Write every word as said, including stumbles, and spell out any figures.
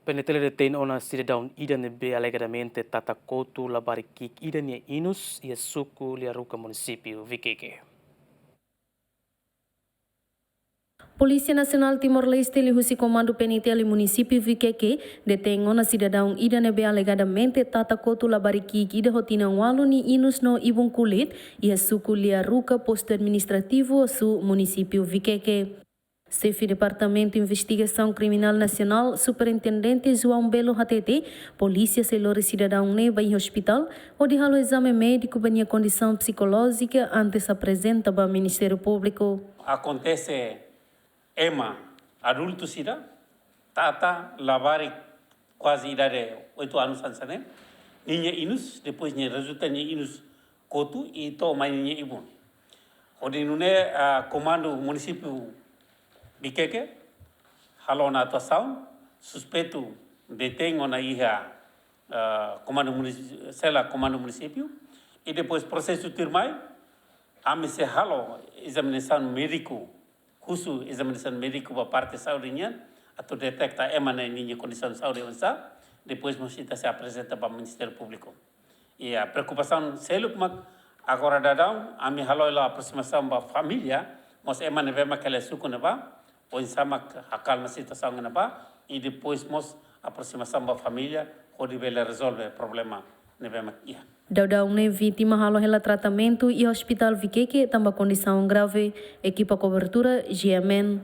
PNTL detein ona sidadaun ida ne'ebé alegadamente tata kotu labarik ki'ik ida nia inus iha suku Liaruka, munisípiu Viqueque. Polísia Nasionál Timor-Leste liuhusi Komandu PNTL munisípiu Viqueque detein ona sidadaun ida ne'ebé alegadamente tata kotu labarik ki'ik ida ho tinan ualu nia inus no ibun kulit iha suku Liaruka, postu administrativu Osu, munisípiu Viqueque. Xefe Departamentu Investigasaun Kriminál Nasionál, Superintendente João Belo hatete, polísia sei lori sidadaun ne'e ba iha ospitál, hodi halo ezame médiku ba nia kondisaun psikolójika antes aprezenta ba Ministériu Públiku. Akontese ema adultu sira, tata labarik kuaze idade oitu anus hanesan ne'e, ninia inus, depois nia rezulta nia inus kotu i to'o mai ninia ibun. Hodi nune'e, ah, Komandu Munisípiu Viqueque halo ona atuasaun, suspeitu detein ona iha, ah, Komandu Munis-, sela Komandu Munisípiu, i depois prosesu tuirmai, ami sei halo ezaminesaun médiku, husu ezaminesaun médiku ba parte saúde nian, atu deteta ema ne'e ninia kondisaun saúde oinsá, depois mós ita sei aprezenta ba Ministériu Públiku. I preokupasaun seluk mak agora daudaun, ami halo hela aprosimasaun ba família, mós ema ne'ebé mak iha suku ne'ebá, oinsá mak akalma situasaun ne'ebá, i depois mós aprosimasaun ba família, hodi bele rezolve problema ne'ebé mak iha. Daudaun ne'e vítima halo hela tratamentu iha Ospitál Viqueque tanba kondisaun grave, ekipa kobertura G M N.